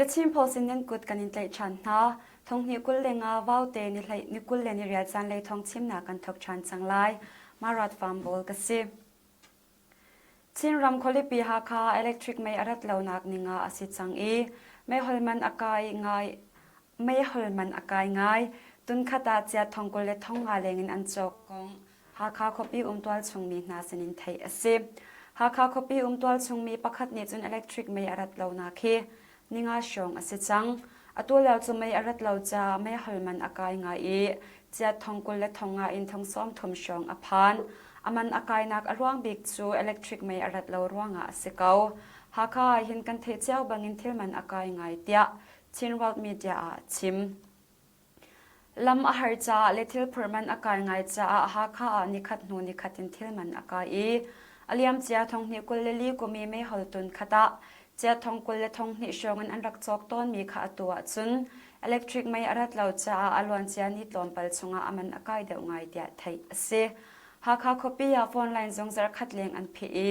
The Chin Post in nan kut kan in tlaih ṭhan hna. Thonghnih 25 vaute ni hlei ni 28 zanlei thawng chimnak kan thawk ṭhan cang lai. Marat Farm Ball ka si. Chinram khualipi Hakha electric mei a rat lonak ning ah a si cang i meihol man a kai ngai meihol man a kai ngai. Tunkhat ah chiat thong 25 leng in an cawk kong Hakha khuapi um tualchung mi hna sinin theih a si. Hakha khuapi um tualchung mi pakhat nih cun electric mei a rat lonak hi ninga hrawng a si cang. Atu lio cu mei a rat lo caah meihol man a kai ngai i chiat thong 25 in thong 30 hrawng a phan. A man a kainak a ruang bik cu electric mei a rat lo ruangah a si ko. Hakha ah hin kan theih cio bangin thil man a kai ngai tiah Chin World Media ah a chim. Lam a har caah le thil phurh man a kai ngai caah Hakha ah nikhat hnu nikhat in thil man a kai i a liamcia thonghnih 24 kum i meihol tun khat ah chiat thong 22 hrawng in an rak cawk tawnmi kha atu ahcun electric mei a rat lo caah a luancia ni tlawmpal chungah a man a kai deuh ngai tiah theih a si. Hakha khuapi ah phone line zong zarhkhat leng an phih i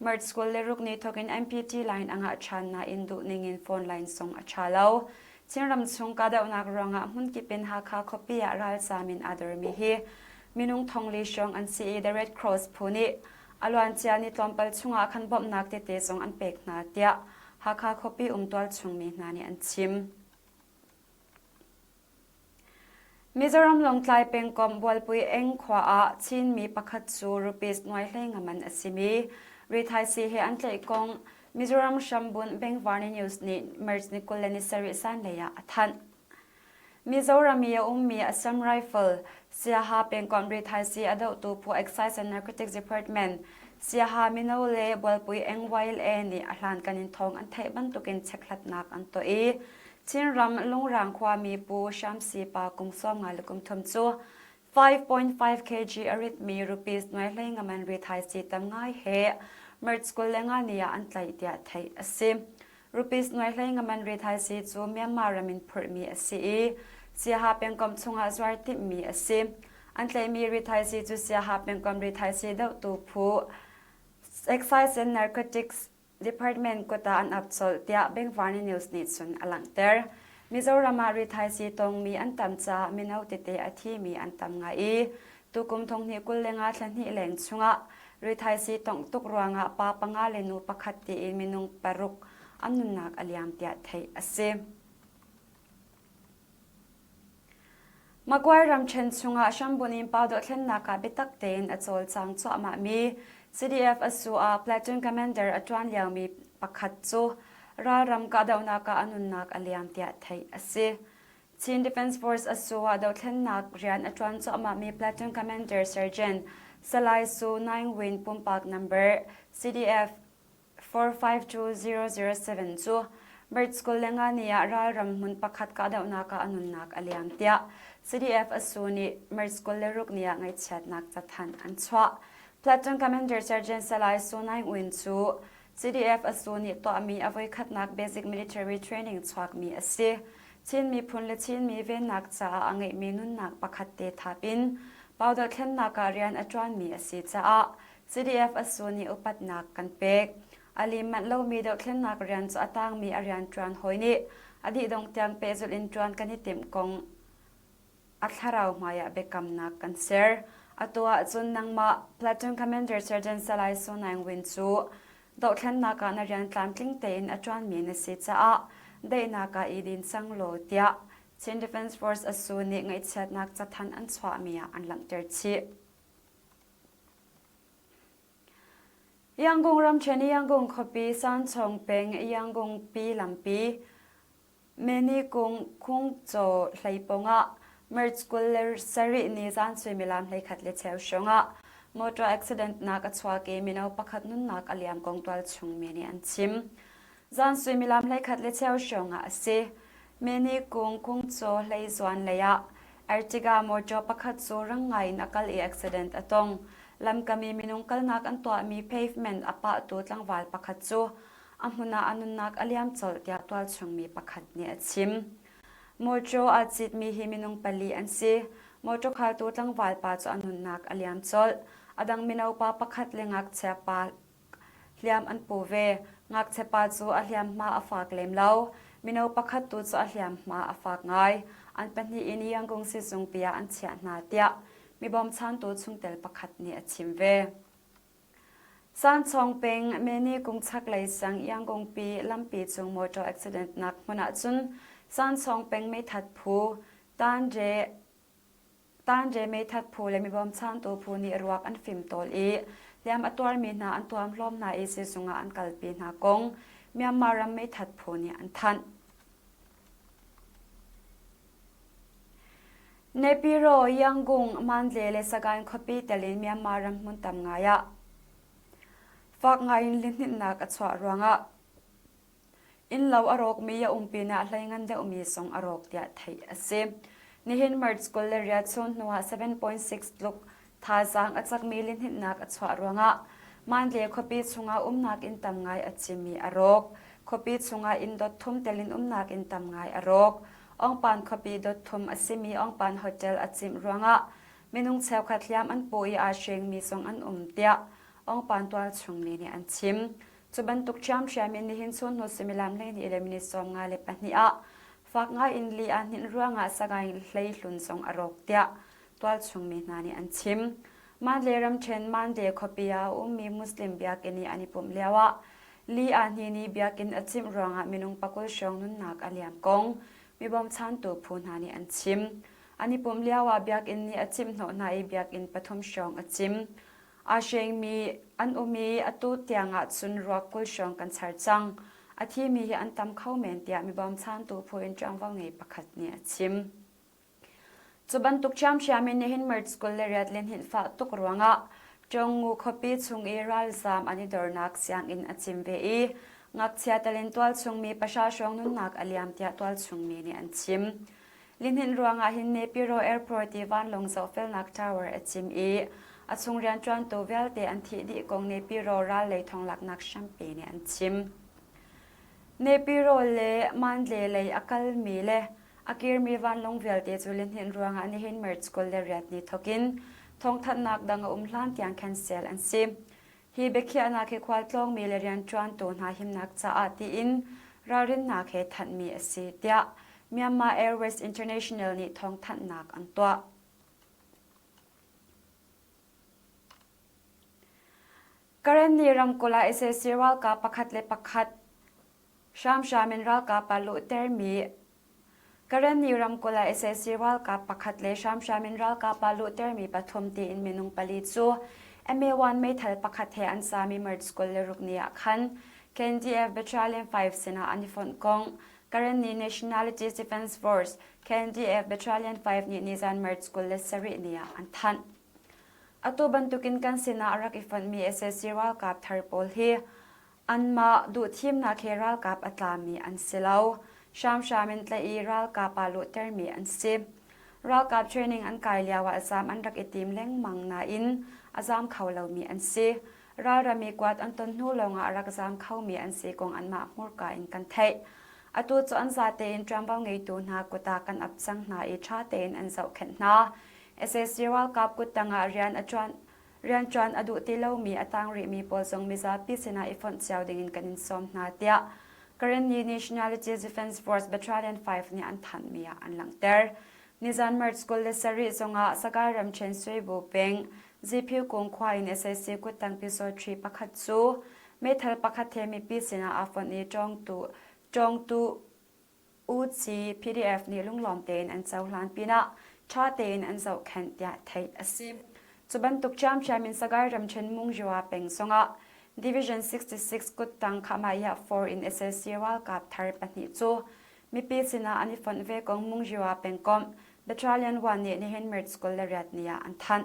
March 26 ni thawk in MPT line a ngah ṭhan nain duh ning in phone line zong a ṭha lo. Chinram chung kahdohnak ruangah hmunkip in Hakha khuapi ah ralzaam in aa dormi hi minung thongli hrawng an si i The Red Cross phu nih a luancia ni tlawmpal chungah khan bawmhnak tete zong an pek hna tiah Hakha khuapi um tualchung mi hna nih an chim. Mizoram Lawngtlai pengkomh Bualpui Eng khua ah Chinmi pakhat cu rupees nuai hleinga man a simi rithaisii he an tlaih kong Mizoram hrambunh Bengvarni News nih March ni 27 zanlei ah a thanh. Mizoram i a ummi Assam Rifle, Siaha pengkomh rithaisii a dohtu phu Excise and Narcotics Department, Siaha mino le Bualpui NYLA nih a hlankan in thawng an theih bantukin chekhlatnak an tuah i Chinram Lungrang khuami Pu Shamsi pa kum 53 cu 5.5 kg a ritmi rupees nuai hlei man rithaisii tam ngai he March 25 ni ah an tlaih tiah theih a si. Rupees nuai hlei man rithaisii cu Myanmar ram in phurhmi a si i Siaha pengkomh chungah zuar timhmi a si. An tlaihmi rithaisii cu Siaha pengkomh rithaisii dohtu phu Excise and Narcotics Department kut ah an ap colh tiah Bengvarni News nih cun a langhter. Mizoram ah rithaisii tongmi an tam caah mino tete a thimi an tam ngai i tukum thonghnih 25 thla hnih leng chungah rithaisii tongh tuk ruangah pa panga le nu pakhat tiin minung paruk an nunnak a liam tiah theih a si. Magway ramṭhen chungah hrambunh in pau dohthlennak ah biatak tein a cawlcang cuahmahmi CDF Asu ah platoon commander a ṭuan liomi pakhat cu ralram kahdohnak ah a nunnak a liam tiah theih a si. Chin Defense Force Asu ah dohthlennak rian a ṭuan cuahmahmi platoon commander Sergeant Salai Su Naing Win pumpak number CDF 452007 cu March 25 ni ah ralram hmun pakhat kahdohnak ah a nunnak a liam tiah CDF Asu nih March 26 ni ah ngaihchiatnak cathanh an chuah. Platoon Commander Sergeant Salai Su Naing Win cu CDF Asu nih tuahmi a voikhatnak basic military training chuakmi a si. Chin miphun le Chinmi vennak caah a ngeihmi nunnak pakhat te thap in powder thlennak ah rian a ṭuanmi a si caah CDF Asu nih upatnak kan pek. A lim manh lomi dohthlennak rian cu a tangmi a rianṭuan hawi nih a dihdongh tiang pehzulh in ṭuan kan i timh kong a thlarau hmaiah biakamnak kan ser. Atu ahcun nangmah Platoon Commander Sergeant Salai Su Naing Win cu dohthlennak ah na rian tlamtling tein a ṭuanmi na si caah daihnak ah i din cang law tiah Chin Defense Force Asu nih ngaihchiatnak cathanh an chuahmi ah an langhter chih. Yangon ramṭhen i Yangon khuapi Sanchong peng Yangon pi lampi Menikung Khungcaw hleipawng ah March 27 ni zan suimilam 11 le cheu hrawng ah motor accident nak a chuak i mino pakhat nunnak a liam kong tualchung mi nih an chim. Zan suimilam 11 le cheu hrawng ah a si. Menikung Khungcaw hleizuan lei ah Ertiga mawṭaw pakhat cu rang ngaiin a kal i accident a tong. Lamkam i minung kalnak an tuahmi pavement a pahtu tlangval pakhat cu a hmun ah a nunnak a liam colh tiah tualchungmi pakhat nih a chim. Mawṭaw aa citmi hi minung pali an si. Mawṭaw khaltu tlangval pa cu a nunnak a liam colh. A dang mino pa pakhat le ngakchia pa hliam an pu ve. Ngakchia pa cu a hliamhma a fak lem lo. Mino pakhat tu cu a hliamhma a fak ngai. An pahnih in Yangon sizungpi ah an chiah hna tiah mi bawmchantu chungtel pakhat nih a chim ve. Sanchong peng Meni kung chaklei sang Yangon-pi lampi cung motor accident nak hmun ah cun Sanchong peng meithat phu Tanre Tanre meithat phu le mi bawmchantu phu nih ruak an fimtawl i hliam a tuarmi hna an tuamhlawm hna i sizung ah an kalpi hna kong Myanmar ram meithat phu nih an thanh. Naypyidaw, Yangon, Mandalay le Sagaing khuapi tel in Myanmar ram hmun tam ngai ah fak ngai in lihninhnak a chuah ruangah innlo a rawkmi a um pinah hlei ngan deuhmi zong a rawk tiah theih a si. Nihin March 28 chun hnu ah 7.6 tluk thazaang a cakmi lihninhnak a chuah ruangah Mandalay khuapi chungah umnak inn tam ngai a cimmi a rawk. Khuapi chungah inn dot thum tel in umnak inn tam ngai a rawk. Ongpan khuapi dot thum a simi Ongpan Hotel a cimh ruangah minung cheukhat hliam an paw i aa hrengmi zong an um tiah Ongpan tualchung mi nih an chim. Cu bantuk ṭhiamṭhiam in nihin chun hnu suimilam 12 le minute 52 ah fak ngai in li aa hninh ruangah Sagaing hleihlun zong a rawk tiah tualchung mi hna nih an chim. Mandalay ramṭhen Mandalay khuapi ah a ummi Muslim biakinn i an i pumh lioah li aa hnin i biakinn a cimh ruangah minung pakul hrawng nunnak a liam kong mi bawmchantu phu hna nih an chim. An i pumh lioah biakinn nih a cimh hnawh hna i biakinn pathum hrawng a cim. Aa hrengmi an um i atu tiang ah cun ruak 20 hrawng kan char cang. A thimi hi an tam kho men tiah mi bawmchantu phu in ṭuanvo ngei pakhat nih a chim. Cu bantuk ṭhiamṭhiam in nihin March 28 le hninhfah tuk ruangah Ṭawngngu khuapi chung i ralzaam an i dornak sianginn a cim ve i ngakchia talin tualchung mi pahra hrawng nunnak a liam tiah tualchung mi nih an chim. Lihninh ruangah hin Naypyidaw Airport i vanlawng zohfelnak tower a cim i a chung rianṭuantu vialte an thih dih kong Naypyidaw ral lei thonglaknak hrampi nih an chim. Naypyidaw le Mandalay lei a kalmi le A kirmi vanlawng vialte cu lihninh ruangah nihin March 28 ni thawkin thawngthanhnak dang a um hlan tiang cancel an si. Hi biakhiahnak hi khualtlawngmi le rianṭuantu hna himnak caah tiin ralrinnak he thanhmi a si, tiah Myanmar Airways International nih thawngthanhnak an tuah. Karenni ramkulh ah sac ralkap pakhat le pakhat hramhram in ralkap ah luhtermi Karenni ramkulh ah sac ralkap pakhat le hramhram in ralkap ah luhtermi pathum tiin minung pali cu MA1 meithal pakhat he an sami March 26 ni ah khan KNDF Battalion 5 sinah an i fonh kong Karenni Nationalities Defense Force KNDF Battalion 5 nih nizan March 27 ni ah an thanh. Atu bantukin kan sinah a rak i fonhmi sac ralkap thar pawl hi anmah duhthimnak he ralkap a tlami an si lo. Hramhram in tlaih i ralkap aa luhtermi an si. Ralkap training an kai lioah zaam an rak i tim lengmang nain a zaam kho lomi an si. Ralram i kuat an ton hnu lawngah a rak zaam khomi an si kong anmah hmurka in kan theih. Atu cu an zate in ṭuanvo ngeitu hna kut ah kan ap cang hna i ṭha tein an zohkhenh hna. Sac ralkap kuttang ah rian a ṭuan rianṭuan a duh ti lomi a tang rihmi pawl zong mizapi sinah i fonh cio dingin kan in sawm hna tiah Karenni Nationality Defense Force Battalion 5 nih an thanhmi ah an langhter. Nizan March 27 zongah Sagaing ramṭhen Suibu peng Ziphiu kung khua in sac kuttang Pyusawṭhi pakhat cu meithal pakhat he mipi sinah aa fonh i ṭawngtu ṭawngtu UC PDF nih lunglawm tein an cohlan pinah ṭha tein an zohkhenh tiah theih a si. Cu bantuk ṭhiamṭhiam in Sagaing ramṭhen Mungzua peng zongah Division 66 kuttang Khahmaiah 4 in sac ralkap thar pahnih cu mipi sinah an i fonh ve kong Mungzua pengkomh Battalion 1 nih nihin March 28 ni ah an thanh.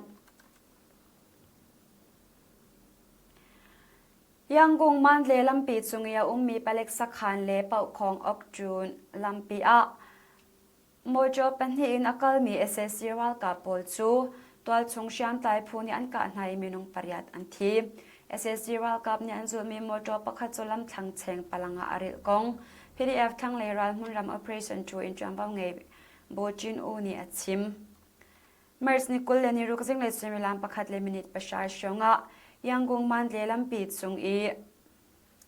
Yangon Mandalay lampi cung i a ummi palek sakhan le Paukhawng Okṭun lampi ah mawṭaw pahnih in a kalmi sac ralkap pawl cu tualchung hriamtlai phu nih an kah hna i minung pariat an thi. Sac ralkap nih an zulhmi mawṭaw pakhat cu lamthlang cheng palang ah a rilh kong PDF thlanglei ral hmunram Operation 2 in ṭuanvo ngei Bo Chin U nih a chim. March ni 26 zinglei suimilam pakhat le minute pahra hrawng ah Yangon Mandalay lampi cung i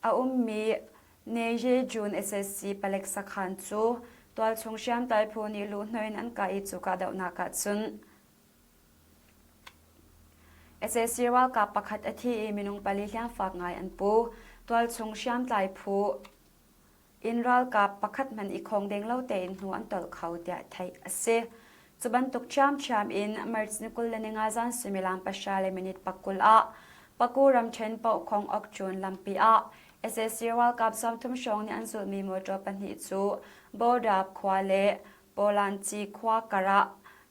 a ummi. Neje June SSC palek sakhan cu tualchung hriamtlai phu nih luhhnawh in an kah i cu kahdohnak ah cun sac ralkap pakhat a thi i minung pali hliamfak ngai an pu. Tualchung hriamtlai phu in ralkap pakhat hmanh i khawng deng lo tein hnu an tolh kho tiah theih a si. Cu bantuk ṭhiamṭhiam in March ni 25 zan suimilam pahra le minute pakul ah Paku ramṭhen Pohkhong Okcun lampi ah sac ralkap 30 hrawng nih an zulhmi motor pahnih cu Bodap khua le Polanci khua kar ah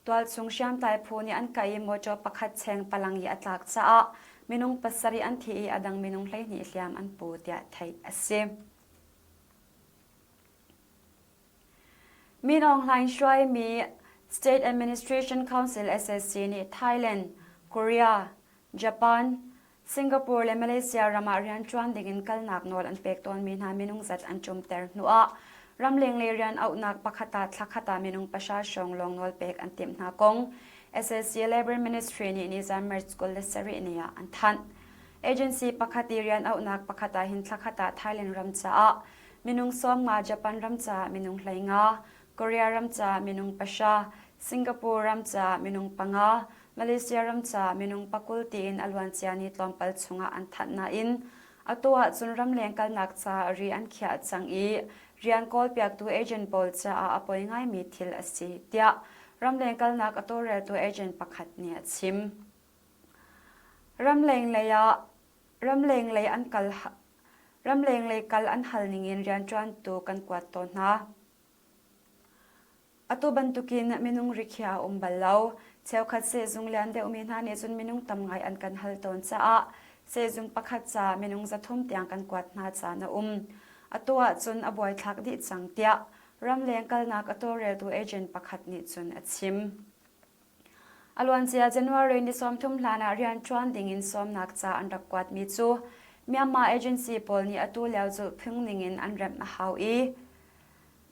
tualchung hriamtlai phu nih an kah i motor pakhat cheng palang i a tlak caah minung pasarih an thi i a dang minung 12 hliam an pu tiah theih a si. Min Aung Hlaing hruaimi State Administration Council SSC nih Thailand, Korea, Japan, Singapore le Malaysia ram ah rianṭuan dingin kalnak nawl an pek tawnmi hna minung zat an ṭumter hnuah ramleng lei rian auhnak pakhat ah thlakhat ah minung pahra hrawng lawng nawl pek an timh hna kong SSC Labor Ministry nih nizan March 27 ni ah an thanh. Agency pakhat i rian auhnak pakhat ah hin thlakhat ah Thailand ram caah minung 50, Japan ram caah minung 15, Korea ram caah minung pahra, Singapore ram caah minung panga, Malaysia ram caah minung pakul tiin a luancia ni tlawmpal chungah an thanh nain atu ahcun ramleng kalnak caah ri an khiah cang i rian kawlpiaktu agent pawl caah a poi ngaimi thil a si tiah ramleng kalnak a tawlreltu agent pakhat nih a chim. Ramleng lei ah ramleng lei an kal ramleng lei kal an hal ningin rianṭuantu kan kuat tawn hna. Atu bantukin minung rikhiah a um bal lo. Cheukhat sehzung lian deuhmi hna nih cun minung tam ngai an kan hal tawn caah sehzung pakhat ca minung 300 tiang kan kuat hna caan a um. Atu ahcun a buaithlak dih cang tiah ramleng kalnak a tawlreltu agent pakhat nih cun a chim. A luancia January ni 30 hlan ah rianṭuan dingin sawmnak ca an rak kuatmi cu Myanmar agency pawl nih atu lio zulhphung ningin an remh a hau i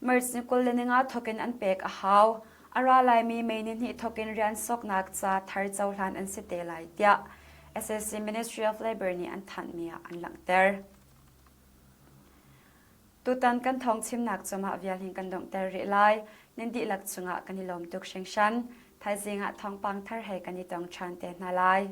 March ni 25 thawkin an pek a hau. A ra laimi May ni hnih thawkin rian soknak ca thar cohlan an si te lai tiah SSC Ministry of Labor nih an thanhmi ah an langhter. Tutan kan thawng chimnak cu mah vial hin kan donghter rih lai. Nan dihlak cungah kan i lawm tuk hringhran. Thaizing ah thawngpang thar he kan i tong ṭhan te hna lai.